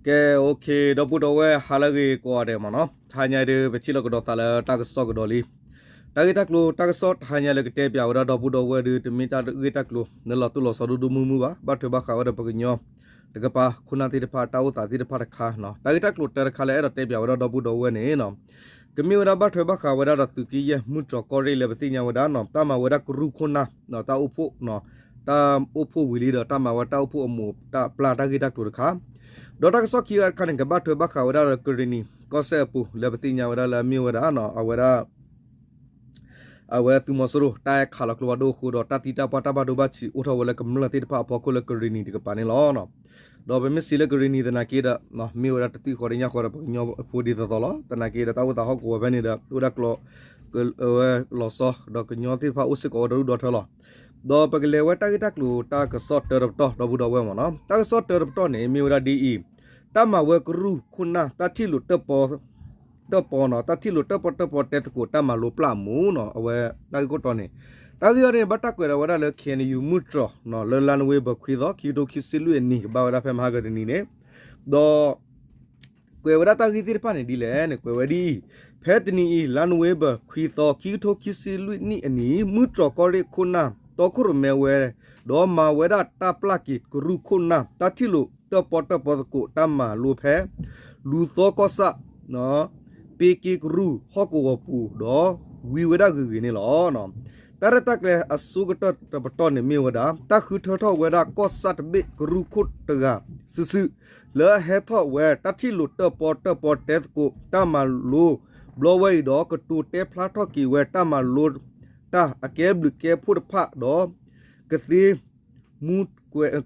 ကဲ OK ဒီပုၢ်ဒီဝဲၢ် ဟါလၢအဂ့ၤကိးဂၤဒဲးမ့ၢ်နီၤ, တဟါညါဒုး ပထံၣ်လိာ်ကဒီးသးလၢတၢ်ကစီၣ်ကဒီးလံ. တၢ်ဂ့ၢ်တၢ်ကျိၤ တၢ်ကစီၣ်တဟါညါလၢကတဲပၠးဝဲဒၣ်ဒီပုၢ်ဒီဝဲၢ်ဒုး တမ့ၢ်တၢ်ဂ့ၢ်တၢ်ကျိၤ လၢလီၤတိၢ်လီၤဆီဒိၣ်ဒိၣ်မုၢ်မုၢ်ဘၣ်, ဘၣ်ထွဲဘၣ်ဃးဝဲဒီးပကညီတကပၤ ခိၣ်နၢ်သ့ၣ်တဖၣ် တၢ်အိၣ်သးသ့ၣ်တဖၣ်တခါနီၤ. တၢ်ဂ့ၢ်တၢ်ကျိၤတၢတခါလၢအဲၣ်ဒိးတဲပၠးဝဲဒၣ်ဒီပုၢ်ဒီဝဲၢ်န့ၣ်နီၤ, ကမ့ၢ်ဝဲဒၣ်ဘၣ်ထွဲဘၣ်ဃးဝဲဒၣ်ဒီးသုးက့ယဲၢ် မုၢ်တြီၤကီၢ်ရ့ၣ်လၢပသ့ၣ်ညါဝဲဒၣ်နီၤ, တၢ်မၤဝဲဒၣ်ကရူၢ်ခိၣ်နၢ် တၢ်အိၣ်ဖှိၣ် တၢ်အိၣ်ဖှိၣ်ဝံၤလံဒီး တၢ်မၤဝဲတၢ်အိၣ်ဖှိၣ်အမိၢ်တၢ်ပျၢ်တၢ်ဂ့ၢ်တၢ်ကျိၤတခါ, ဒီးတၢ်ကစီၣ်ခံဂၤတခါန့ၣ် ကဘၣ်ထွဲဘၣ်ဃးဝဲဒၣ်လၢကရ့ၣ်နံၤ ကီၢ်စဲၣ်အပူၤ လၢပသ့ၣ်ညါဝဲဒၣ်လၢအမ့ၢ်ဝဲဒၣ် အဝဲဒၣ် အဝဲသုးမီၤစိရိၤ တၢ်အဲၣ်ခးလီၤကျိဖးဒိၣ်အဃိဒီး တၢ်သံတၢ်ပှၢ်တၢ်ဘၣ်ဒိဘၣ်ထံး အိၣ်ထီၣ်ဝဲလၢကမျၢၢ်သ့ၣ်တဖၣ်အဖီခိၣ်လၢကရ့ၣ်နံၤတကပၤန့ၣ်လီၤ. ဒီးပမ့ၢ်စံးလၢကရ့ၣ်နံၤသနာ်က့ဒီး မ့ၢ်ဝဲဒၣ်တသံၣ်ဃီတညၣ်ဃီဒီး ပကညီဖိဒ်သိးသိးလီၤ. သနာ်က့ဒီး တၢ်အိၣ်သးဟီၣ်ကဝီၤဖဲန့ၣ်ဒီး အိၣ်ဒၣ်ကျိ ဝဲလီၤဆီ ဒီးကညီသ့ၣ်တဖၣ်အိၣ်စ့ၢ်ကီးဝဲဒီဒူၣ်ဒီထၢလီၤ. ဒီးပကလဲၤဝဲတၢ်ဂ့ၢ်တၢ်ကျိၤ တၢ်ကစီၣ်တၢတပတီၢ် ဒီပုၢ်ဒီဝဲၢ်မ့ၢ်နီၤ, တၢ်ကစီၣ်တၢတပတီၢ်န့ၣ် မ့ၢ်ဝဲဒၣ်ဒ်အံၤ, တၢ်မၤဝဲကရူၢ်ခိၣ်နၢ် တၢ်ထံၣ်လိာ်တၢၣ်ပီ တၢၣ်ပီနီၤ, တၢ်ထံၣ်လိာ်တၢၣ်ပီတၢၣ်ပီတဲသကိးတၢ်မၤလိပျၢ်အမူးနီၤ, အဝဲတၢ်ဂ့ၢ်ခိၣ်တီန့ၣ်, တၢ်ဂ့ၢ်အံၤန့ၣ် ဘၣ်တၢ်ကွဲးဒီးဝဲဒၣ်လၢ ခ့ၣ်အဲၣ်ယူၣ် မုၢ်တြီၤ လၢလါနိၣ်ဝ့ဘၢၣ်ခွံသီ ခံကထိခံဆံလွံၢ်အနံၤ ကဘၣ်ဝဲဒၣ်ဖဲမဟါကတနံၤန့ၣ်, ဒီး ကွဲးဝဲဒၣ်တၢ်ဂ့ၢ်သ့ၣ်တဖၣ်န့ၣ်ဒ်လဲၣ်န့ၣ် ကွဲးဝဲဒ်အံၤ, ဖဲတနံၤအံၤ လါနိၣ်ဝ့ဘၢၣ်ခွံသီ ခံကထိခံဆံလွံၢ်နံၣ်အနံၤ မုၢ်တြီၤကီၢ်ရ့ၣ်ခိၣ်နၢ် တီခိၣ်ရိၣ်မဲဝဲ ဒီးမၤဝဲဒၣ်တၢ်ပျၢ်က့ၤကရူၢ်ခိၣ်နၢ် တၢ်ထံၣ်လိာ်တၢၣ်ပီတၢၣ်ပီသကိးတၢ်မၤလိဖဲ လူၤသီကီၢ်ဆၣ် ပ့က့ကရူၢ်ဟီၣ်ကဝီၤပူၤ ဒီးဝံၤဝဲဒၣ်ဂ့ၤဂ့ၤန့ၣ်လီၤ. တၢ်ရဲၣ်တၢ်ကျဲၤအဆိကတၢၢ်တပတီၢ်န့ၣ်မ့ၢ်ဝဲဒၣ် တၢ်ဃုထၢထီၣ်ဝဲဒၣ်ကီၢ်ဆၣ်တဘ့ၣ်ကရူၢ်ခိၣ်တဂၤစုာ်စုာ် လၢအဟဲထီၣ်ဝဲတၢ်ထံၣ်လိာ်တၢၣ်ပီတၢၣ်ပီတဲသကိးတၢ်မၤလိဘျီဝဲအံၤဒီး ကတိၤတဲဖျါထီၣ်က့ၤဝဲတၢ်မၤလိတၢ်အကဲဘျုးကဲဖှိၣ်တဖၣ်ဒီး ကသ့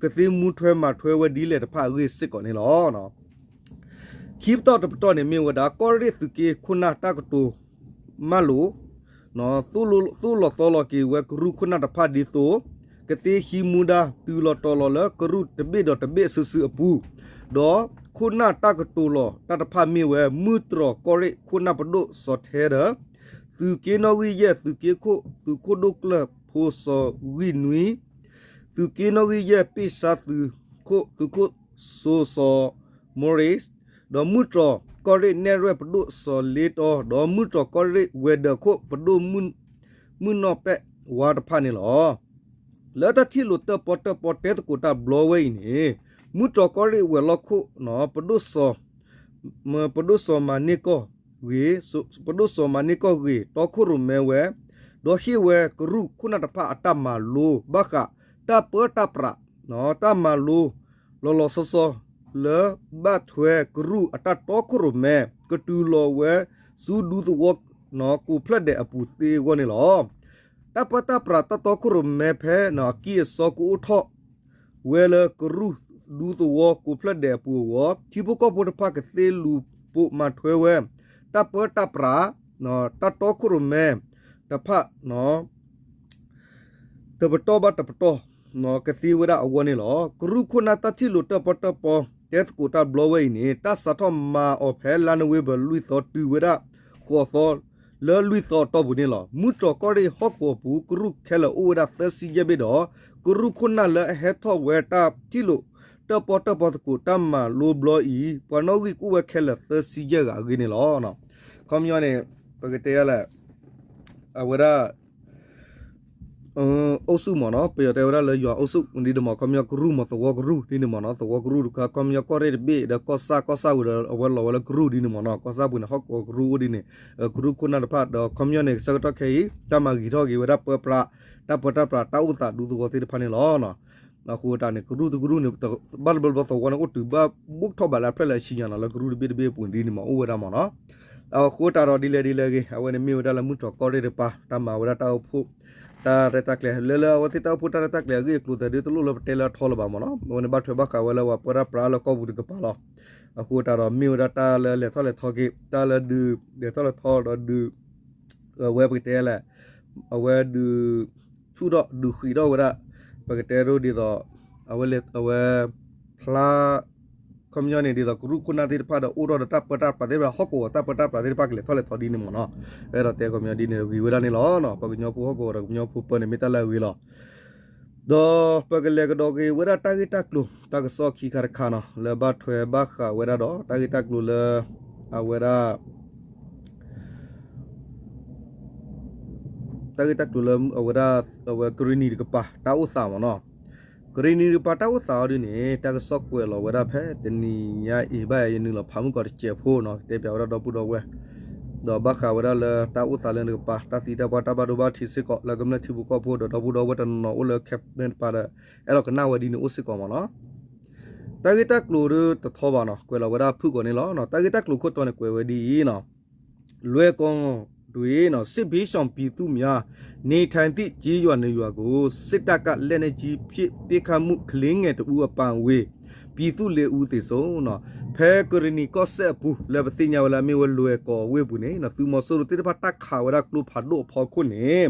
ကသ့မူထွဲမၤထွဲဝဲဒ်လဲၣ်တဖၣ်အဂ့ၢ်စ့ၢ်ကီးန့ၣ်လီၤ. ခံပတီၢ်တပတီၢ်န့ၣ်မ့ၢ်ဝဲဒၣ် ကီၢ်ရ့ၣ်သုးက့ခိၣ်နၢ်တၢ်ကတိၤမၢလိာ် သိၣ်လီၤသီလီၤက့ၤဝဲကရူၢ်ခိၣ်နၢ်တဖၣ်ဒ်သိး ကသ့ဟံးမူဒါတုၤလီၤတီၤလီၤလၢကရူၢ်တဘ့ၣ်ဒီးတဘ့ၣ်အစုာ်စုာ်အပူၤ, ဒီးခိၣ်နၢ်တၢ်ကတိၤလီၤတၢ်တဖၣ်မ့ၢ်ဝဲ မုၢ်တြီၤကီၢ်ရ့ၣ်ခိၣ်နၢ်ပဒိၣ်စီၤထဲဒီး သုးက့နီၣ်ဂံၢ်ယဲၢ် သုးက့ခိၣ် သုးခိၣ်ဒိၣ်ကျၢၢ်ဖိစီၤဂံၢ်နွံ သုးက့နီၣ်ဂံၢ်ယဲၢ် ပ့ၢ်ဆါသုးခိၣ် သုးခိၣ်စိစီၤ Maurice ဒီးမုၢ်တြီၤကီၢ်ရ့ၣ်နဲၣ်ရွဲၣ်ပဒိၣ်စီၤလ့တီ ဒီးမုၢ်တြီၤကီၢ်ရ့ၣ်ဝဲၤဒၢးခိၣ်ပဒိၣ် မုၢ်နီၢ်ပဲၣ်ဝါတဖၣ်န့ၣ်လီၤ. လၢတၢ်ထံၣ်လိာ်တၢၣ်ပီတၢၣ်ပီတဲသကိးတၢ်ဘျီဝဲအံၤန့ၣ် မုၢ်တြီၤကီၢ်ရ့ၣ်ဝဲၤလီၢ်ခိၣ် ပဒိၣ်စီၤ ပဒိၣ်စီၤမၤန့ၢ်ကီၢ်ဂ့ၤ ပဒိၣ်စီၤမၤန့ၢ်ကီၢ်ဂ့ၤ တီခိၣ်ရိၣ်မဲဝဲ ဒီးဟ့ၣ်ဝဲကရူၢ်ခိၣ်နၢ်တဖၣ်အတၢ်မၤလိဘၣ်ဃး တၢ်ပၢတၢ်ပြး တၢ်မၤလိ လီၤလီၤဆီဆီ လၢဘၣ်ထွဲကရူၢ်အတၢ်တီခိၣ်ရိၣ်မဲ ကတုၤလီၤဝဲဆူဒူသဝီ ကိးဖျၢၣ်ဒဲးအပူၤသ့အဂီၢ်န့ၣ်လီၤ. တၢ်ပၢတၢ်ပြးတၢ်တီခိၣ်ရိၣ်မဲဖဲအကံၢ်အစီကအိၣ်ထီၣ် ဝဲလၢကရူၢ်ဒူသဝီကိးဖျၢၣ်ဒဲးအပူၤအဂီၢ် ထံဖိကီၢ်ဖိတဖၣ်ကသ့လူၤပိာ်မၤထွဲဝဲ တၢ်ပၢတၢ်ပြး တၢ်တီခိၣ်ရိၣ်မဲတဖၣ် တပတီၢ်ဘၣ်တပတီၢ် ကသ့ဝဲဒၣ်အဂီၢ်န့ၣ်လီၤ. ကရူၢ်ခိၣ်နၢ်တၢ်ထံၣ်လိာ်တၢၣ်ပီတၢၣ်ပီ တဲသကိးတၢ်ဘျီဝဲအံၤန့ၣ် တၢ်စးထီၣ်မၤအီၤဖဲလါနိၣ်ဝ့ဘၢၣ်လွံၢ်သီတုၤဝဲဒၣ်ဃိးသီ လၢလွံၢ်သီအတီၢ်ပူၤန့ၣ်လီၤ. မုၢ်တြီၤကီၢ်ရ့ၣ်ဟီၣ်ကဝီၤပူၤ ကရူၢ်ခဲလၢာ်အိၣ်ဝဲဒၣ်သၢဆံယဲၢ်ဘ့ၣ်ဒီး ကရူၢ်ခိၣ်နၢ်လၢအဟဲထီၣ်ဝဲတၢ်ထံၣ်လိာ်တၢၣ်ပီတၢၣ်ပီသကိးတၢ်မၤလိဘျီအံၤ ပှၤနီၣ်ဂံၢ်ကအိၣ်ဝဲခဲလၢာ်သၢဆံယဲၢ်ဂၤအဂ့ၢ်န့ၣ်လီၤ. ခီပညီန့ၣ် ပကတဲလဲၣ် အဝဲဒၣ် အုပ်စုမ့ၢ်နီၤ ပယီၤတဲဝဲဒၣ်လၢယွၤအုပ်စုဒ်န့ၣ်မ့ၢ် ခီပညီကရူၢ်မ့ၢ်သဝီကရူၢ်ဒ်န့ၣ်မ့ၢ်နီၤ သဝီကရူၢ်တခါ ခီပညီကီၢ်ရ့ၣ်တဘ့ၣ်ဒီးကီၢ်ဆၣ် ကီၢ်ဆၣ်ဝံၤဒီးအဝဲလီၤဝဲလၢကရူၢ်ဒ်န့ၣ်မ့ၢ်နီၤ ကီၢ်ဆၣ်ပူၤန့ၣ် ဟီၣ်ကဝီၤကရူၢ်အိၣ်ဒ်န့ၣ် ကရူၢ်ခိၣ်နၢ်တဖၣ်ဒီးခီပညီန့ၣ် ဆၢကတီၢ်ခဲအံၤ တၢ်မၤဂ့ၤထီၣ်က့ၤဝဲဒၣ်ပၢပြး တၢ်ပၢတၢ်ပြးတၢ်အိၣ်သးဒူသဝီသ့ၣ်တဖၣ်န့ၣ်လီၤ. အဃိတၢ်န့ၣ် ကရူၢ်တကရူၢ်န့ၣ် ဘၣ်တဘျီဘျီသဝီန့ၣ် အိၣ်တုၤဘၣ်ဘူးထီၣ်ဘးလၢအဖျၢၣ်လၢအဆံညါနီၤ လၢကရူၢ်တဘ့ၣ်တဘ့ၣ်အပူၤဒ်န့ၣ်မ့ၢ်အိၣ်ဝဲဒၣ်မ့ၢ်နီၤ အဃိတၢ်ဒီးဒ်လဲၣ်ဒ်လဲၣ်ဂ့ၤ အဝဲန့ၣ်မ့ၢ်ဝဲဒၣ်လၢမုၢ်တြီၤကီၢ်ရ့ၣ်တပၤ တၢ်မၤဝဲဒၣ်တၢ်အိၣ်ဖှိၣ် တၢ်ရဲၣ်တၢ်ကျဲၤ လၢလၢအဝဲသ့ၣ်တၢ်အိၣ်ဖှိၣ်တၢ်ရဲၣ်တၢ်ကျဲၤအဂ့ၢ်အကျိၤသဲးဒ်တလိၣ်လၢပတဲလၢအထီလၢၤဘၣ်မ့ၢ်နီၤ အဝဲန့ၣ်ဘၣ်ထွဲဘၣ်ဃးဝဲလၢပှၤပၢတၢ်ပြးလၢကီၢ်ပူၤတကပၤလီၤ. အဃိတၢ်ဒီးမ့ၢ်ဝဲဒၣ်တၢ်လၢလဲၤထီၣ်လဲၤထီက့ၤ တၢ်လၢဒုး လဲၤထီၣ်လဲၤထီဒီးဒုး အဝဲပကတဲလဲၣ် အဝဲဒုး ဆူၣ်ထီၣ်ဒုးဃံးထီၣ်ဝဲဒၣ် ပကတဲဒ်သိး အဝဲလဲၤ အဝဲ ဖျါ ခီပညီန့ၣ် ဒ်သိးကရူၢ်ခိၣ်နၢ်သ့ၣ်တဖၣ်ဒီး အိၣ်ထီၣ်ဒီးတၢ်ပၢတၢ်ပြးသ့ၣ်တဖၣ် ဟီၣ်ကဝီၤတၢ်ပၢတၢ်ပြးသ့ၣ်တဖၣ်ကလဲၤထီၣ်လဲၤထီဒ်န့ၣ်မ့ၢ်နီၤ အဲၣ်ဒိးတဲခီပညီဒ်န့ၣ်ဂ့ၤဝဲဒၣ်န့ၣ်လီၤ. ပှၤကညီဖိဟီၣ်ကဝီၤဒီးကညီဖိပၢန့ၣ် မ့ၢ်တၢ်လၢအဂ့ၤလီၤ. ဒီးပကလဲၤကဒီးက့ၤဝဲဒၣ်တၢ်ဂ့ၢ်တၢ်ကျိၤ တၢ်ကစီၣ်ခံခါတခါနီၤ လၢဘၣ်ထွဲဘၣ်ဃးဝဲဒၣ်ဒီး တၢ်ဂ့ၢ်တၢ်ကျိၤလၢ အဝဲဒၣ် တၢ်ဂ့ၢ်တၢ်ကျိၤလၢအဝဲဒၣ် အဝဲကရ့ၣ်နံၤတကပၤ တၢ်အိၣ်သးမ့ၢ်နီၤ. ကရ့ၣ်နံၤတကပၤ တၢ်အိၣ်သးအီၤဒ်န့ၣ် တၢ်ကစီၣ်ကွဲးလီၤဝဲဒၣ်ဖဲတနံၤညါအံၤ ဘၣ်ယနုာ်လီၤဖးမုၢ်ကီးတစဲးဖိနီၤ တဲပၠးဝဲဒၣ်ဒီပုၢ်ဒီဝဲၢ် ဒီးဘၣ်ဃးဝဲဒၣ်လၢတၢ်အိၣ်သးလၢနကပၤ တၢ်သံတၢ်ပှၢ်တၢ်ဘၣ်ဒိဘၣ်ထံးစ့ၢ်ကီး လၢကမျၢၢ်ထံဖိကီၢ်ဖိဒီးဒီပုၢ်ဒီဝဲၢ်တနီၤနီၤအိၣ်လၢခဲပၢၢ်တပၤဒီး အဲၣ်ဒိးကနၣ်ဝဲဒ်န့ၣ်အိၣ်စ့ၢ်ကီးမ့ၢ်နီၤ. တၢ်ဂ့ၢ်တၢ်ကျိၤဒ်တထီဘၣ်နီၤ ကွဲးလီၤဝဲဒၣ်ဖုၣ်ကိာ်န့ၣ်လီၤ. တၢ်ဂ့ၢ်တၢ်ကျိၤခိၣ်တီန့ၣ်ကွဲးဝဲဒ်အံၤနီၤ လွယ်ကော်တွင် စစ်ဘေးရှောင်ပြည်သူများ နေထိုင်သည့်ကျေးရွာနှစ်ရွာကို စစ်တပ်က လက်နက်ကြီးဖြင့် ပစ်ခတ်မှု ကလေးငယ်တစ်ဦးအပါအဝင် ပြည်သူလေးဦးသေဆုံး ဖဲကရ့ၣ်နံၤကီၢ်စဲၣ်အပူၤ လၢပသ့ၣ်ညါဝဲလၢအမ့ၢ်ဝဲလွယ်ကော်ဝ့ၢ်ပူၤန့ၣ် သုးမီၤစိရိၤသ့ၣ်တဖၣ်တၢ်ခးဝဲဒၣ်ကျိဖးဒိၣ်အဖီခိၣ်န့ၣ်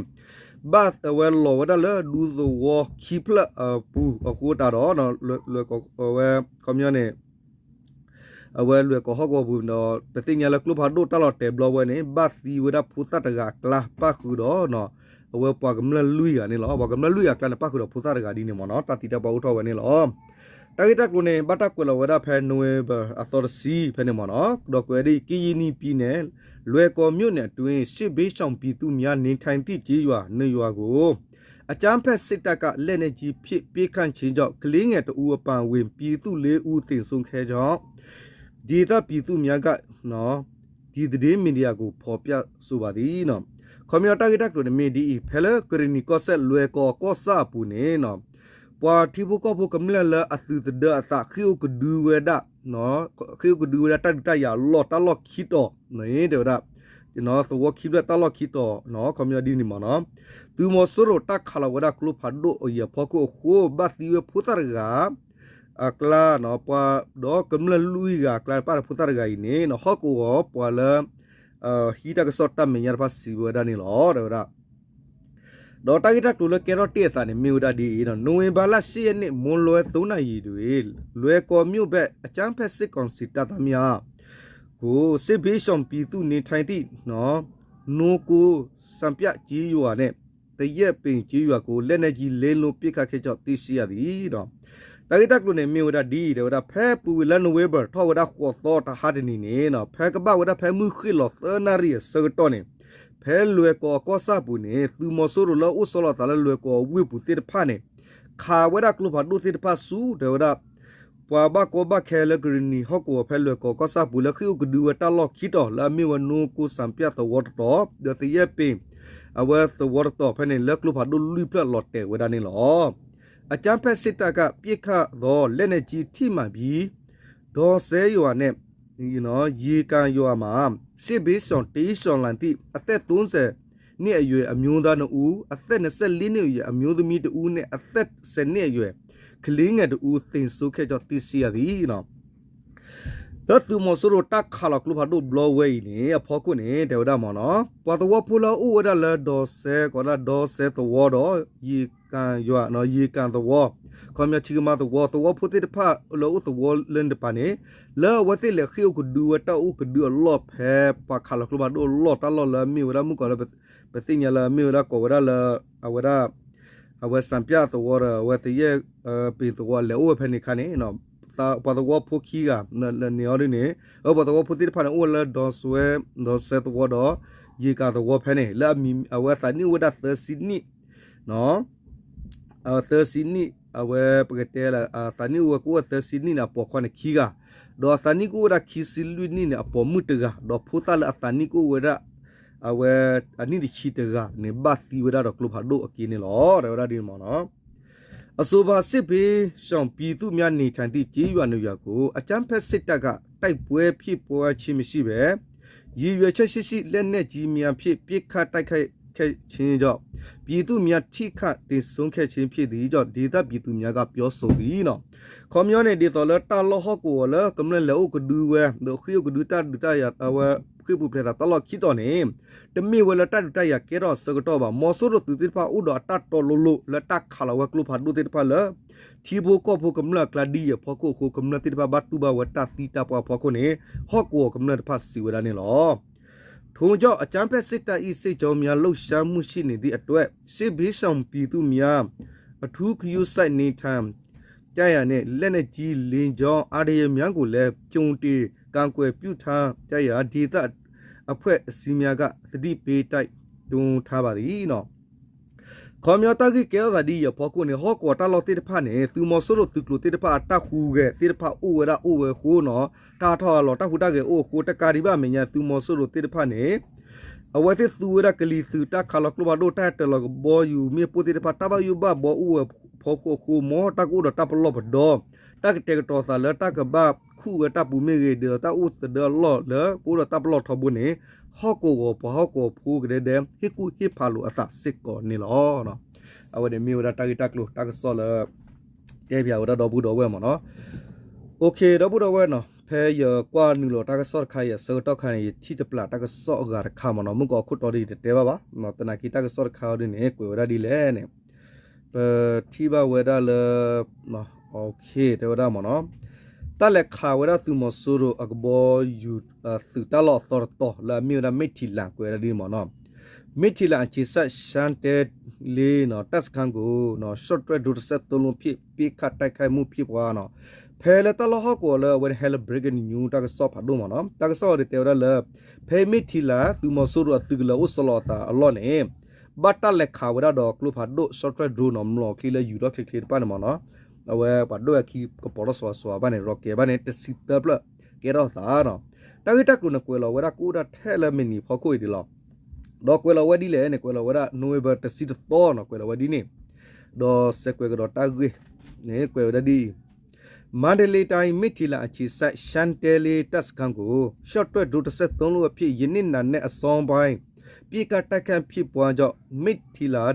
ဘၣ်အဝဲလီၤဝဲဒၣ်လၢဒူသဝီခံဖျၢၣ်အပူၤအဃိတၢ်ဒီး လွယ်ကော်ဝဲ ခီပညီန့ၣ် အဝဲလွယ်ကော်ဟီၣ်ကဝီၤပူၤဒီး ပသ့ၣ်ညါလၢကျိဖးဒိၣ်တၢ်လီၤတဲာ်ဘျီဝဲန့ၣ် ဘၣ်သံဝဲဒၣ်ဖိသၣ်တဂၤအကျါ ပၣ်ဃုာ်ဒီး အဝဲပှၤကမျၢၢ်လွံၢ်ဂၤန့ၣ်လီၤ. ပှၤကမျၢၢ်လွံၢ်ဂၤအကျါန့ၣ် ပၣ်ဃုာ်ဒီးဖိသၣ်တဂၤဒ်န့ၣ်မ့ၢ်နီၤ တၢ်သံတၢ်ပှၢ်အိၣ်ထီၣ်ဝဲန့ၣ်လီၤ. တၢ်ဂ့ၢ်တၢ်ကျိၤန့ၣ် ဘၣ်တၢ်ကွဲးလီၤဝဲဒၣ်ဖဲ November အသီတဆံဖဲန့ၣ်မ့ၢ်နီၤ ဒီးကွဲးဒ်အံၤ ကရင်နီပြည်နယ် လွယ်ကော်မြို့နယ်အတွင်း စစ်ဘေးရှောင်ပြည်သူများ နေထိုင်သည့်ကျေးရွာနှစ်ရွာကို အကြမ်းဖက်စစ်တပ်က လက်နက်ကြီးဖြင့် ပစ်ခတ်ခြင်းကြောင့် ကလေးငယ်တစ်ဦးအပါအဝင် ပြည်သူလေးဦး သေဆုံးခဲ့ကြောင်း ဒေသပြည်သူများက ဒီသတင်းမီဒီယာကို ဖော်ပြဆိုပါသည် ခီပညီတၢ်ဂ့ၢ်တၢ်ကျိၤန့ၣ်မ့ၢ်ဒ်အံၤ ဖဲလၢကရ့ၣ်နံၤကီၢ်စဲၣ်လွယ်ကော်ကီၢ်ဆၣ်အပူၤန့ၣ် ပှၤထံဖိကီၢ်ဖိကမျၢၢ်လၢအသုးသဒၢအသး ဃ့ၢ်အိၣ်ကဒုဝဲဒၣ် ဃ့ၢ်အိၣ်ကဒုဝဲဒၣ်တၢ်ဒုးတၢ်ယၤအလီၢ်တၢ်လီၢ်ခံတီၤန့ၣ် တဲဝဲဒၣ် သဝီခံဖျၢၣ်တၢ်လီၢ်ခံတီၤ ခီပညီဒ်န့ၣ်မ့ၢ်နီၤ သုးမီၤစိရိၤတၢ်ခးလီၤဝဲဒၣ်ကျိဖးဒိၣ်အံၤအဖီခိၣ်အဃိ ဘၣ်သံဝဲဖိသၣ်တဂၤ အကျါ ပှၤဒီးကမျၢၢ်လွံၢ်ဂၤအကျါတဖၣ်န့ၣ် ဖိသၣ်တဂၤအံၤန့ၣ် ဟီၣ်ကဝီၤပှၤလၢ ဟံးတၢ်ကစီၣ်တၢ်မဲာ်ညါတဖၣ်စံးဝဲဒၣ်န့ၣ်လီၤ တဲဝဲဒၣ် ဒီးတၢ်ဂ့ၢ်တၢ်ကျိၤလၢကဲထီၣ်တ့ၢ်အသးန့ၣ် မ့ၢ်ဝဲဒၣ်ဒ်အံၤ နိုဝင်ဘာလ ရှစ်ရက်နေ့ မွန်းလွဲ သုံးနာရီတွင် လွယ်ကော်မြို့ဘက် အကြမ်းဖက်စစ်ကောင်စီတပ်သားများကို စစ်ဘေးရှောင်ပြည်သူနေထိုင်သည့် နိကိုစံပြကျေးရွာနှင့် သရက်ပင်ကျေးရွာကို လက်နက်ကြီး လေးလုံး ပစ်ခတ်ခဲ့ကြောင်း သိရှိရသည် တၢ်ဂ့ၢ်တၢ်ကျိၤန့ၣ် မ့ၢ်ဝဲဒၣ်ဒ်အံၤ တဲဝဲဒၣ် ဖဲပူၤကွံာ်လါ November ထီၣ်ဝဲဒၣ်ဃိးသီတဟါတနံၤန့ၣ် ဖဲကဘၣ်ဝဲဒၣ်ဖဲမုၢ်ဃ့ၢ်လီၤသၢနၣ်ရံၣ် အဆၢကတီၢ်န့ၣ် ဖဲလွယ်ကော်အကီၢ်ဆၣ်ပူၤန့ၣ် သုးမီၤစိရိၤလၢအိၣ်ဆီလီၤအသးလၢလွယ်ကော်အဝ့ၢ်ပူၤသ့ၣ်တဖၣ်န့ၣ် ခးဝဲဒၣ်ကျိဖးဒိၣ်သ့ၣ်တဖၣ်ဆူ တဲဝဲဒၣ် ပှၤဘၣ်ကီဘၣ်ခဲလၢကရ့ၣ်နံၤဟီၣ်ကဝီၤဖဲလွယ်ကော်ကီၢ်ဆၣ်ပူၤလၢဃ့ၢ်အိၣ်ကဒုဝဲတၢ်လီၢ်ခံတီၤ လၢအမ့ၢ်ဝဲနိကိုစံပြသဝီတတီၤ ဒီးသရက်ပင် အဝဲသဝီတတီၤဖဲန့ၣ် လၢကျိဖးဒိၣ်လွံၢ်ဖျၢၣ်လီၤတဲာ်ဝဲဒၣ်န့ၣ်လီၤ. အကြမ်းဖက်စစ်တပ်က ပစ်ခတ်သော လက်နက်ကြီး ထိမှန်ပြီး ဒေါ်စဲရွာနှင့် ရေကန်ရွာမှ စစ်ဘေးရှောင် တိမ်းရှောင်လာသည့် အသက် သုံးဆယ်နှစ်အရွယ် အမျိုးသားနှစ်ဦး၊ အသက် နှစ်ဆယ့်လေးနှစ်အရွယ် အမျိုးသမီးတစ်ဦးနှင့် အသက် ဆယ်နှစ်အရွယ် ကလေးငယ်တစ်ဦး သေဆုံးခဲ့ကြောင်း သိရှိရသည် လၢသုးမီၤစိရိၤတၢ်ခးလီၤကျိဖးဒိၣ်ဘျီဝဲအံၤန့ၣ် အဖီခိၣ်န့ၣ် တဲဝဲဒၣ်မ့ၢ်နီၤ ပှၤသဝီဖိလၢအအိၣ်ဝဲဒၣ်လၢဒီးစဲ ကိးဒၣ်ဒီးစဲသဝီဒီး ရေကံယွၤ ရေကံသဝီ ခီပညီထံကမါသဝီ သဝီဖိသ့ၣ်တဖၣ်လၢအိၣ်သဝီလၢန့ၣ်တပၤန့ၣ် လၢအဝဲသ့ၣ်လဲၤဃ့ၢ်အိၣ်ကဒုဝဲတၢ်အိၣ်ကဒုအလီၢ်ဖဲ ပှၤခးလီၤကျိဖးဒိၣ်အလီၢ်တၢ်လီၢ်လၢအမ့ၢ်ဝဲဒၣ်မုၢ်ကီးလၢ ပသ့ၣ်ညါလၢအမ့ၢ်ဝဲဒၣ်ကိးဝဲဒၣ်လၢ အဝဲဒၣ် အဝဲစံပြသဝီဒီး အဝဲသယဲၢ်ပ့ၤသဝီလဲၤအိၣ်ဝဲဖဲန့ၣ်အခါန့ၣ် ပှၤသဝီဖိခံဂၤ လၢန့ၣ်အီၤဒ်န့ၣ် အပှၤသဝီဖိသ့ၣ်တဖၣ်န့ၣ် အိၣ်ဝဲလၢဒီးစဲ ဒီးစဲသဝီဒီး ယ့ၤကၤသဝီဖဲန့ၣ် လၢအဝဲအသးနံၣ်အိၣ်ဝဲဒၣ်သၢဆံနံၣ် သၢဆံနံၣ် အဝဲပကတဲလၢ အသးနံၣ်အိၣ်ဝဲကအိၣ်ဝဲသၢဆံနံၣ်န့ၣ် အပိာ်ခွါန့ၣ်ခံဂၤ ဒီးအသးနံၣ်ကအိၣ်ဝဲဒၣ်ခံဆံလွံၢ်နံၣ်န့ၣ် အပိာ်မုၣ်တဂၤ ဒီးဖိသၣ်လၢအသးနံၣ်ကအိၣ်ဝဲဒၣ် အဝဲအနံၣ်တဆံတဂၤန့ၣ် ဘၣ်သံဝဲဒၣ်ဒီးကျိဖးဒိၣ်အက့န့ၣ်လီၤ တဲဝဲဒၣ်ဒ်န့ၣ်မ့ၢ်နီၤ အဆိုပါ စစ်ဘေးရှောင်ပြည်သူများနေထိုင်သည့် ကျေးရွာနှစ်ရွာကို အကြမ်းဖက်စစ်တပ်က တိုက်ပွဲဖြစ်ပွားခြင်းမရှိဘဲ ရည်ရွယ်ချက်ရှိရှိ လက်နက်ကြီးများဖြင့် ပစ်ခတ်တိုက်ခိုက်ခဲ့ခြင်းကြောင့် ပြည်သူများ ထိခိုက်သေဆုံးခဲ့ခြင်းဖြစ်သည်ကြောင့် ဒေသပြည်သူများက ပြောဆိုသည် ခီပညီန့ၣ် ဒ်သိးလၢတၢ်လီၢ်ဟီၣ်ကဝီၤလၢကမျၢၢ်လဲၤအိၣ်ကဒုဝဲ ဒီးဃ့ၢ်အိၣ်ကဒုတၢ်ဒုးတၢ်ယၤ အဝဲဃ့ၢ်ပူၤဖျဲးသးတၢ်လီၢ်ခံတီၤန့ၣ် တမ့ၢ်ဝဲလၢတၢ်ဒုးတၢ်ယၤကဲထီၣ်အဆၢကတီၢ်ဘၣ်. မီၤစိရိၤသုးသ့ၣ်တဖၣ်အိၣ်ဒီးအတၢ်တီလိၤလိၤလၢတၢ်ခးလီၤဝဲကျိဖးဒိၣ်သ့ၣ်တဖၣ်လၢ ထံဖိကီၢ်ဖိကမျၢၢ်အကျါဒ်အံၤအဖီခိၣ်အဃိ ကမျၢၢ်သ့ၣ်တဖၣ်ဘၣ်တူၢ်ဘၣ်ဝဲတၢ်သံတၢ်ပှၢ်အဖီခိၣ်န့ၣ် ဟီၣ်ကဝီၤကမျၢၢ်တဖၣ်စံးဝဲဒၣ်န့ၣ်လီၤ. ထို့ကြောင့် အကြမ်းဖက်စစ်တပ်၏ စစ်ကြောင်းများ လှုပ်ရှားမှုရှိနေသည့်အတွက် စစ်ဘေးရှောင်ပြည်သူများ အထူးဂရုစိုက်နေထိုင်ကြရာနဲ့ လက်နက်ကြီး လေကြောင်း အန္တရာယ်များကိုလည်း ကြုံတွေ့ ကာကွယ်ပြုထားကြရာ ဒေသအဖွဲ့အစည်းများက သတိပေးတိုက်တွန်းထားပါသည် ခီပညီတၢ်ဂ့ၢ်ကဲထီၣ်သးဒ်အံၤအဖီခိၣ်န့ၣ် ဟီၣ်ကဝီၤတၢ်လီၢ်သ့ၣ်တဖၣ်န့ၣ် သုးမီၤစိရိၤသုးကျိၤသ့ၣ်တဖၣ်အတၢ်ဟူးဂဲၤသ့ၣ်တဖၣ် အိၣ်ဝဲဒၣ်အိၣ်ဝဲအဃိနီၤ တၢ်ထီၣ်အလီၢ်တၢ်ဟူးတၢ်ဂဲၤအိၣ်အဃိ တကးဒံးဘၣ်အမဲာ်ညါ သုးမီၤစိရိၤသ့ၣ်တဖၣ်န့ၣ် အဝဲသ့ၣ်သူဝဲဒၣ်ကလံၤသုး တၢ်ခးလီၤကျိဖးဒိၣ် တၢ်ဟဲတၢၤလီၤကဘီယူၤမ့ၣ်ပိၢ်သ့ၣ်တဖၣ် တၢ်ဘၣ်ယိၣ်ဘၣ်ဘီအိၣ်ဝဲအဖီခိၣ်အဃိ မ်တၢ်ကအိၣ်ဒီးတၢ်ပလီၢ်ပဒီ တၢ်ကတဲာ်ကတီၤသးလၢတၢ်ကဘၣ်ခူၣ်ဝဲတၢ်ပူၤမ့ၢ်ဂ့ၤ ဒီးတၢ်အိၣ်သဒၢအလီၢ်လၢကအိၣ်ဒီးတၢ်ပလီၢ်ထီဘိန့ၣ် ဟီၣ်ကဝီၤပှၤဟီၣ်ကဝီၤဖိကဒဲဒဲ ဟ့ၣ်ကူၣ်ဟ့ၣ်ဖးလိာ်အသးစ့ၢ်ကီးန့ၣ်လီၤ. အဝဲန့ၣ်မ့ၢ်ဝဲဒၣ်တၢ်ဂ့ၢ်တၢ်ကျိၤတၢ်ကစီၣ်လၢ တဲဖျါဝဲဒၣ်ဒီပုၢ်ဒီဝဲၢ်မ့ၢ်နီၤ. ဒီပုၢ်ဒီဝဲၢ်နီၤ ဖဲယကွၢ်နုာ်လီၤတၢ်ကစီၣ်တခါအံၤအဆၢကတီၢ်ခါန့ၣ် ယထံၣ်တပျၢ်တၢ်ကစီၣ်အဂၤတခါမ့ၢ်နီၤ မုၢ်ကီၤအခိၣ်တီဒ်ယတတဲဘၣ်ဘၣ် သနာ်က့တၢ်ကစီၣ်တခါအံၤဒ်န့ၣ် ကွဲးဝဲဒၣ်ဒ်လဲၣ်န့ၣ် ပထံၣ်ဘၣ်ဝဲဒၣ်လၢ တဲဝဲဒၣ်မ့ၢ်နီၤ တၢ်လဲၤခးဝဲဒၣ်သုးမီၤစိရိၤအကဘီယူၤ သုးတၢ်လီၢ်အသီတတီၤ လၢအမ့ၢ်ဝဲဒၣ် မ့ထံလး ကွဲးဝဲဒၣ်ဒ်မ့ၢ်နီၤ မ့ထံလး အခြေစိုက် ရှမ်းတဲလေး တပ်စခန်းကို ရှော့တိုက်ဒုံး တစ်ဆယ့်သုံးလုံးဖြင့် ပစ်ခတ်တိုက်ခိုက်မှုဖြစ်ပွားနီၤ ဖဲလၢတၢ်လီၢ်ဟီၣ်ကဝီၤလၢအဝဲန့ၣ် ဟဲလၢ breaking news တၢ်ကစီၣ်ဖးဒိၣ်မ့ၢ်နီၤ တၢ်ကစီၣ်အံၤဒ်တဲဝဲဒၣ်လၢ ဖဲမ့ထံလး သုးမီၤစိရိၤအသုးကလၢၤအိၣ်ဆီလီၤအသးအလီၢ်န့ၣ် ဘၣ်တၢ်လဲၤခးဝဲဒၣ်ဒီးကျိဖးဒိၣ် ရှော့တိုက်ဒုံးနီၤ မျိာ်ချံလၢယူၤထီၣ်ချ့ချ့တဖၣ်န့ၣ်မ့ၢ်နီၤ အဝဲပှၤဒိၣ်ဝဲခံကပီၤထီၣ်စွၤစွၤဘၣ်န့ၣ် rocket ဘၣ်န့ၣ် တဆံသၢဖျၢၣ်ကဲထီၣ်သးနီၤ တၢ်ဂ့ၢ်တၢ်ကျိၤန့ၣ် ကွဲးလီၤဝဲဒၣ်ကအိၣ်ဒၣ်ထဲလၢမံးနံးဖီခိၣ်အံၤဒ်လီၤ ဒီးကွဲးလီၤဝဲဒ်လဲၣ်န့ၣ် ကွဲးလီၤဝဲဒၣ် November တဆံတသီနီၤ ကွဲးလီၤဝဲဒ်န့ၣ် ဒီးစဲးကွဲးကဒီးတၢ်ဂ့ၢ်န့ၣ် ကွဲးဝဲဒၣ်ဒ်အံၤ မန္တလေးတိုင်း မင်းထီလာ အခြေစိုက် ရှမ်းတဲလေး တပ်စခန်းကို ရှော့တိုက်ဒုံး တစ်ဆယ့်သုံးလုံးအဖြစ် ယနေ့နံနက်အစောပိုင်း ပစ်ခတ်တိုက်ခိုက်ဖြစ်ပွားကြောင်း မင်းထီလာ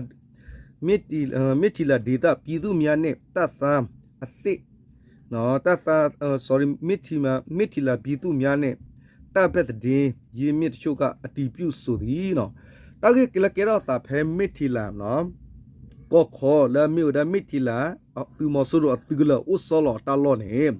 မင်းထီလာ မင်းထီလာဒေသပြည်သူများနှင့် တပ်သားအသစ် တပ်သား sorry မင်းထီလာ မင်းထီလာပြည်သူများနှင့် တပ်ဘက်သတင်းရင်းမြစ်တချို့က အတည်ပြုဆိုသည်နီၤ တၢ်ဂ့ၢ်လၢကဲထီၣ်သးဖဲမ့ထံလး ကီၢ်ခီလၢအမ့ၢ်ဝဲဒၣ်မ့ထံလး သုးမီၤစိရိၤအသုးကလၢၤအိၣ်ဆီလီၤအတၢ်လီၢ်န့ၣ်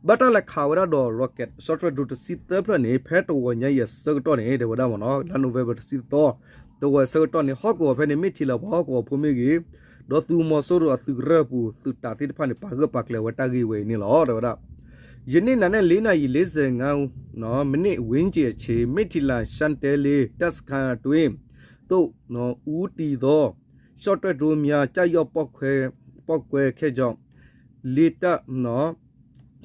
ဘၣ်တၢ်လဲၤခးဝဲဒၣ်ဒီး rocket ရှော့တိုက်ဒုံး တဆံသၢဖျၢၣ်န့ၣ် ဖဲတဂီၤညါအံၤအဆၢကတီၢ်န့ၣ် တဲဝဲဒၣ်မ့ၢ်နီၤ လါ November တဆံသီ တဂီၤအဆၢကတီၢ်န့ၣ် ဟီၣ်ကဝီၤဖဲန့ၣ် မ့ထံလးပှၤဟီၣ်ကဝီၤဖိမ့ၢ်ဂ့ၤ ဒီးသုးမီၤစိရိၤအသုးကရၢၢ်ပူၤ သုးတးသ့ၣ်တဖၣ်န့ၣ် ပာ်ဂၢၢ်ပာ်ကျၢၤဝဲတၢ်ဂ့ၢ်ဝဲအံၤန့ၣ်လီၤ တဲဝဲဒၣ် ယနေ့နံနက် လေးနာရီ လေးဆယ့်ငါးမိနစ်ဝန်းကျင်အချိန် မ့ထီလာ ရှမ်းတဲလေး တပ်စခန်းအတွင်းသို့ ဦးတည်သော ရှော့တိုက်ဒုံးများ ကျရောက်ပေါက်ကွဲ ပေါက်ကွဲခဲ့ကြောင်း လေတပ်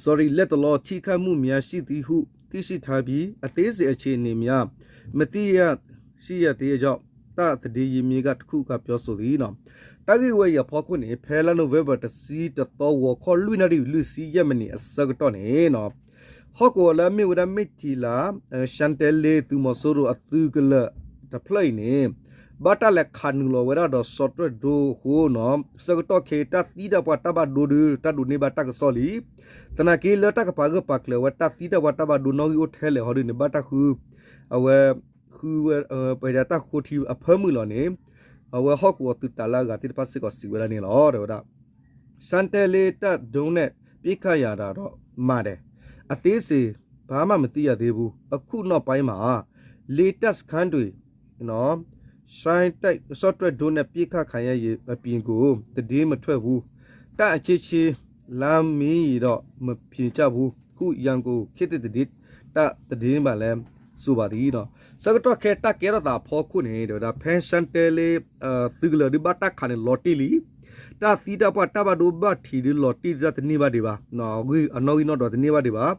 sorry လတ်တလော ထိခိုက်မှုများရှိသည်ဟု သိရှိထားပြီး အသေးစိတ်အခြေအနေများ မသိရ ရှိရသေးကြောင်း တပ်သတင်းရင်းမြစ်က တစ်ခုက ပြောဆိုသည်နီၤ တၢ်ဂ့ၢ်ဝဲအံၤအဖီခိၣ်န့ၣ် ဖဲလါ November တဆံတသီ ဂီၤခီလွံၢ်နၣ်ရံၣ် လွံၢ်ဆံယဲၢ်မံးနံးအဆၢကတီၢ်န့ၣ်နီၤ ဟီၣ်ကဝီၤလၢအမ့ၢ်ဝဲဒၣ်မ့ထံလး ရှမ်းတဲလေး သုးမီၤစိရိၤအသုးကလၢၤတဖျၢၣ်အံၤန့ၣ် ဘၣ်တၢ်လဲၤခးနုာ်လီၤဝဲဒၣ်ဒီး ရှော့တိုက်ဒုံးအဃိနီၤ ဆၢကတီၢ်ခဲအံၤ တၢ်သံတၢ်ပှၢ်တၢ်ဘၣ်ဒိဒုး တၢ်ဒိးန့ၢ်ဘၣ်တၢ်ကစီၣ်လံ သနာ်က့လၢတၢ်ကပာ်ဂၢၢ်ပာ်ကျၢၤဝဲတၢ်သံတၢ်ပှၢ်တၢ်ဘၣ်ဒိနီၣ်ဂံၢ်အိၣ်ထဲလဲၣ်ဟီဒုန့ၣ် ဘၣ်တၢ်ဃု အဝဲ ဃုဝဲ ပတၢ်ဃိထံအဖၢမုၢ်လီၤန့ၣ် အဝဲဟီၣ်ကဝီၤသုးတးလၢအဂၤသ့ၣ်တဖၣ်စ့ၢ်ကီးစံးဝဲဒၣ်န့ၣ်လီၤ တဲဝဲဒၣ် ရှမ်းတဲလေးတပ်ဒုံးနဲ့ ပစ်ခတ်ရတာတော့မှန်တယ်။ အသေးစိတ်ဘာမှမသိရသေးဘူး။ အခုနောက်ပိုင်းမှာ လေတပ်စခန်းတွေ နော် ရှမ်းတိုက် ရှော့တိုက်ဒုံးနဲ့ ပစ်ခတ်ခံရရင် အပြင်ကို သတင်းမထွက်ဘူး။ တပ်အချင်းချင်း လှမ်းမေးရင်တော့ မဖြေကြဘူးဟု ရန်ကုန်ခေတ်သစ်သတင်း တပ်သတင်းမှာလည်း ဆိုပါသည် ဆၢကတီၢ်ခဲတၢ်ကဲထီၣ်သးအဖီခိၣ်န့ၣ် တဲဝဲဒၣ် ဖဲရှမ်းတဲလေး သုးကလၢၤဒုးဘၣ်တၢ်ခးန့ၣ်လီၤတံၢ်လံ တၢ်သံတၢ်ပှၢ်တၢ်ဘၣ်ဒိဘၣ်ထံးဒုးလီၤတံၢ်ဒုးတၢ်တန့ၢ်ဘၣ်ဒံးဘၣ် အနီၣ်ဂံၢ်နီၣ်ဒွးတန့ၢ်ဘၣ်ဒံးဘၣ်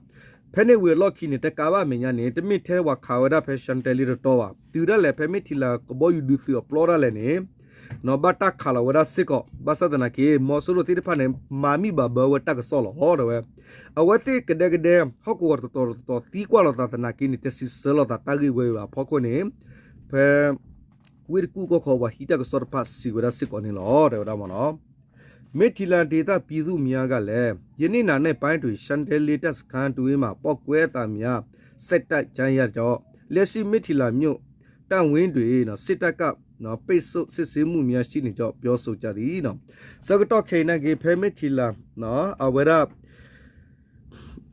ဖဲန့ၣ်ဝံၤအလီၢ်ခံန့ၣ် တကးဘၣ်အမဲာ်ညါန့ၣ် တမ့ၢ်ထဲပှၤခးဝဲဒၣ်ဖဲရှမ်းတဲလေးတတီၤဘၣ် တုၤဒၣ်လဲာ်ဖဲမ့ၢ်ထံလၢကဘီယူၤဒုးသုးအပျီဒၣ်လဲာ်န့ၣ် ဘၣ်တၢ်ခးလီၤဝဲဒၣ်စ့ၢ်ကီး ဘၣ်ဆၣ်သနာ်က့ မီၤစိရိၤသ့ၣ်တဖၣ်န့ၣ် မၤမံၣ်ဘၣ်ဘၢဝဲတၢ်ကစီၣ်လီၤ တဲဝဲ အဝဲသ့ၣ်ကဒဲကဒဲ ဟီၣ်ကဝီၤတတီၤတတီၤသံကွၢ်လိာ်သးသနာ်က့န့ၣ် တစံးဆၢလိာ်သးတၢ်ဂ့ၢ်ဝဲအံၤဘၣ်အဖီခိၣ်န့ၣ် ဖဲ ဝ့ၢ်တကူၣ်ကီၢ်ခီပှၤဟံးတၢ်ကစီၣ်တဖၣ်စံးဝဲဒၣ်စ့ၢ်ကီးန့ၣ်လီၤ တဲဝဲဒၣ်မ့ၢ်နီၤ မ့ထီလာဒေသပြည်သူများကလည်း ယနေ့နံနက်ပိုင်းတွင် ရှမ်းတဲလေးတပ်စခန်းတွင်းမှ ပေါက်ကွဲသံများ ဆက်တိုက်ကြားရကြောင်း လက်ရှိမ့ထီလာမြို့ တပ်ရင်းတွင် စစ်တပ်က ပိတ်ဆို့စစ်ဆေးမှုများရှိနေကြောင်း ပြောဆိုကြသည် ဆၢကတီၢ်ခဲအံၤနာ်က့ ဖဲမ့ထီလာ အဝဲဒၣ်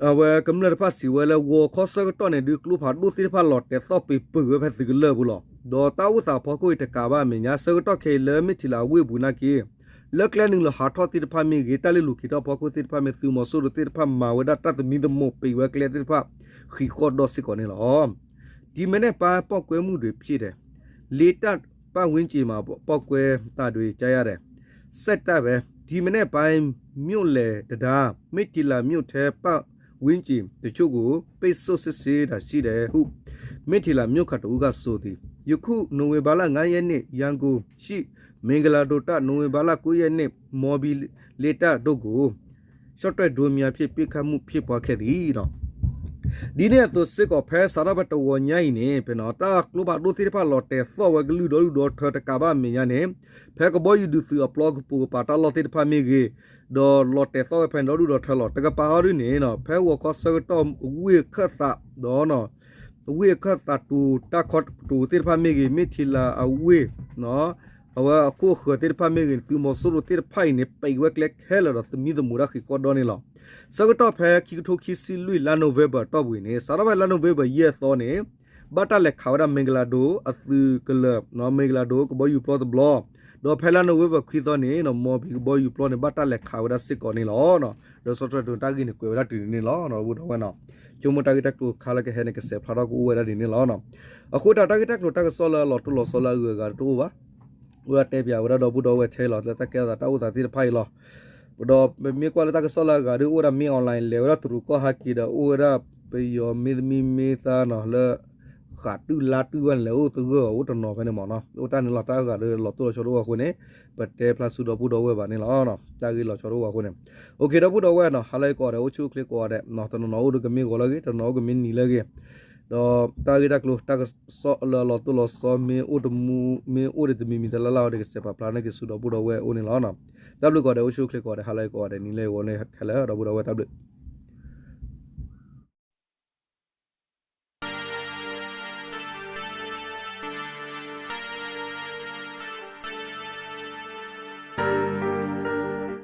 အဝဲကမျၢၢ်တဖၣ်စံးဝဲလၢ ဂီၤခီဆၢကတီၢ်န့ၣ်ဒုး ကျိဖးဒိၣ်သ့ၣ်တဖၣ်လီၤတဲာ်သီၣ်ပ့ၤပၢၢ်ဝဲဖဲသုးကလၢၤပူၤလီၤ. ဒီးတၢ်အိၣ်သးအဖီခိၣ်အံၤတကးဘၣ်အမဲာ်ညါ ဆၢကတီၢ်ခဲအံၤလၢမ့ထီလာအဝ့ၢ်အပူၤနာ်က့ လၢကျဲနုာ်လီၤဟးထီၣ်သ့ၣ်တဖၣ်မ့ၢ်ဂ့ၤ, တၢ်လ့ၣ်လိၤက့ၤထီၣ်ဖီခိၣ်သ့ၣ်တဖၣ်မ့ၢ်ဂ့ၤ, သုးမီၤစိရိၤသ့ၣ်တဖၣ်မၤဝဲဒၣ်တၢ်သမံသမိး ပံးဝဲကျဲသ့ၣ်တဖၣ် ဃံးဃီၣ်ဒီၣ်စ့ၢ်ကီးန့ၣ်လီၤ. ဒီမနက်ပိုင်း ပေါက်ကွဲမှုတွေဖြစ်တယ်, လေးတပ်ပတ်ဝန်းကျင်မှာ ပေါက်ကွဲသံတွေကြားရတယ်, ဆက်တိုက်ပဲ, ဒီမနက်ပိုင်း မြို့လယ်တံတား မိထီလာမြို့ထဲ ပတ်ဝန်းကျင်တချို့ကို ပိတ်ဆို့စစ်ဆေးတာရှိတယ်ဟု မိထီလာမြို့ခံတစ်ဦးကဆိုသည်. ယခု နိုဝင်ဘာလ ငါးရက်နေ့ ရန်ကုန်ရှိ မင်္ဂလာဒိုတပ် နိုဝင်ဘာလ ကိုးရက်နေ့ မော်ဘီလေးတပ်တို့ကို ရှော့တိုက်ဒုံးများဖြင့် ပစ်ခတ်မှုဖြစ်ပွားခဲ့သည်. ဒ်န့ၣ်အသိးစ့ၢ်ကီး ဖဲစးထီၣ်ဖဲတဂီၤညါအံၤန့ၣ် ဖဲနီၤ တၢ်ကျိဖးဒိၣ်သ့ၣ်တဖၣ် လီၤတဲာ်သီၣ်ဝဲကလုၢ်ဒီဒူၣ်ဒီထၢတကးဘၣ်အမဲာ်ညါန့ၣ်, ဖဲကဘီယူၤဒုးသုးအပျီကပိာ်ကပၤတၢ်လီၢ်သ့ၣ်တဖၣ်မ့ၢ်ဂ့ၤ, ဒီးလီၤတဲာ်သီၣ်ဝဲဖဲန့ၣ်ဒီဒူၣ်ဒီထၢလီၤ. တကပၤအီၤဒ်န့ၣ်နီၤ ဖဲဂီၤခီဆၢကတီၢ် ဝ့ၢ်အခၢၣ်သး ဒီး ဝ့ၢ်အခၢၣ်သးတိၤ တၢ်ခီတိၤသ့ၣ်တဖၣ်မ့ၢ်ဂ့ၤ, မိထီလာအဝ့ၢ် အဝဲအခိၣ်အဃၢၤသ့ၣ်တဖၣ်မ့ၢ်ဂ့ၤ, သုးမီၤစိရိၤသ့ၣ်တဖၣ်အံၤန့ၣ် ပံးဝဲကျဲခဲလၢာ်ဒီး သမံသမိးတၢ်ဃံးဃီၣ်ဒီၣ်န့ၣ်လီၤ. ဆၢကတီၢ်ဖဲခံကထိခံဆံလွံၢ် လါနိၣ်ဝ့ဘၢၣ်အတီၢ်ပူၤအံၤန့ၣ်, စးထီၣ်ဖဲလါနိၣ်ဝ့ဘၢၣ် ယဲၢ်သီန့ၣ် ဘၣ်တၢ်လဲၤခးဝဲဒၣ် မင်္ဂလာဒို အသုးကလၢၤ, မင်္ဂလာဒို ကဘီယူၤပျီတဘျီ, ဒီးဖဲလါနိၣ်ဝ့ဘၢၣ်ခွံသီန့ၣ် မော်ဘီကဘီယူၤပျီန့ၣ် ဘၣ်တၢ်လဲၤခးဝဲဒၣ်စ့ၢ်ကီးန့ၣ်လီၤ. ဒီးဆီၣ်ထွဲဒိၣ်တၢ်ဂ့ၢ်န့ၣ် ကွဲးဝဲဒၣ်တုၤန့ၣ်လီၤ. ဒီပုၢ်ဒီဝဲၢ်နီၤ, ဆိကမိၣ်တၢ်ဂ့ၢ်တၢ်ကျိၤခါလၢကဟဲန့ၣ် ကစဲးဖျါထီၣ်ကအိၣ်ဝဲဒၣ်ဒ်န့ၣ်လီၤ. အဃိတၢ်ဂ့ၢ်တၢ်ကျိၤတၢ်ကစီၣ်လၢအလီၤတိၢ်လီၤဆီလၢအဂုၤအဂၤတအိၣ်ဘၣ်, အိၣ်ဒၣ်တဲပၠးဝဲဒၣ်ဒီပုၢ်ဒီဝဲၢ်ထဲလီၤ လၢတၢ်ကဲထီၣ်သးတၢ်အိၣ်သးသ့ၣ်တဖၣ်အံၤလီၤ. ဒီးပမ့ၢ်ကွၢ်လၢတၢ်ကစီၣ်လၢအဂၤဒီး အိၣ်ဝဲဒၣ်မင်းအောင်လှိုင် လဲၤဝဲဒၣ်တရူးကီၢ်ဟဲက့ၤဒီး အိၣ်ဝဲဒၣ်ပယီၤမင်းသမီးမင်းသားနီၤ လၢ ဃးတုၢ်လါတုၢ်ဘၣ်န့ၣ်လဲၣ် အိၣ်သဂၢၢ်အီၤ အိၣ်တနီၤဖဲန့ၣ်မ့ၢ်နီၤ, အိၣ်တၢ်န့ၣ်လီၤ. တၢ်ဂ့ၢ်အဂၤဒီးလီၤတိၢ်လီၤဆီတအိၣ်အဃိန့ၣ် ပတဲဖျါဆူဒီပုၢ်ဒီဝဲၢ်ဘၣ်န့ၣ်လီၤ. တၢ်ဂ့ၢ်လီၤဆီတအိၣ်အဃိန့ၣ်, အိၣ်ခ့ ဒီပုၢ်ဒီဝဲၢ်နီၤ, ဟါလၢအံၤကိးဂၤဒဲး အိၣ်ဆူၣ်အိၣ်ချ့ကိးဂၤဒဲး, တနီၤနီၤအိၣ်ဒီးကမ့ၢ်ဂီၤလၢအဂ့ၤ, တနီၤနီၤအိၣ်ကမ့ၢ်နံၤလၢအဂ့ၤ, ဒီးတၢ်ဂ့ၢ်တၢ်ကျိၤတၢ်ကစီၣ်လၢအလီၤတိၢ်လီၤဆီ မ့ၢ်အိၣ်တမူ မ့ၢ်အိၣ်ဒီးတမံၤမံၤတလၢ်လၢ်အီၤဒီး ကစဲးပာ်ဖျါန့ၢ်က့ၤဆူဒီပုၢ်ဒီဝဲၢ်အအိၣ်န့ၣ်လီၤ. တၢ်ဘျုးကိးဂၤဒဲး အိၣ်ဆူၣ်အိၣ်ချ့ကိးဂၤဒဲး, ဟါလၢအံၤကိးဂၤဒဲး နံၤလၢအံၤဂီၤလၢအံၤခဲလၢာ် ဒီပုၢ်ဒီဝဲၢ် တၢ်ဘျုး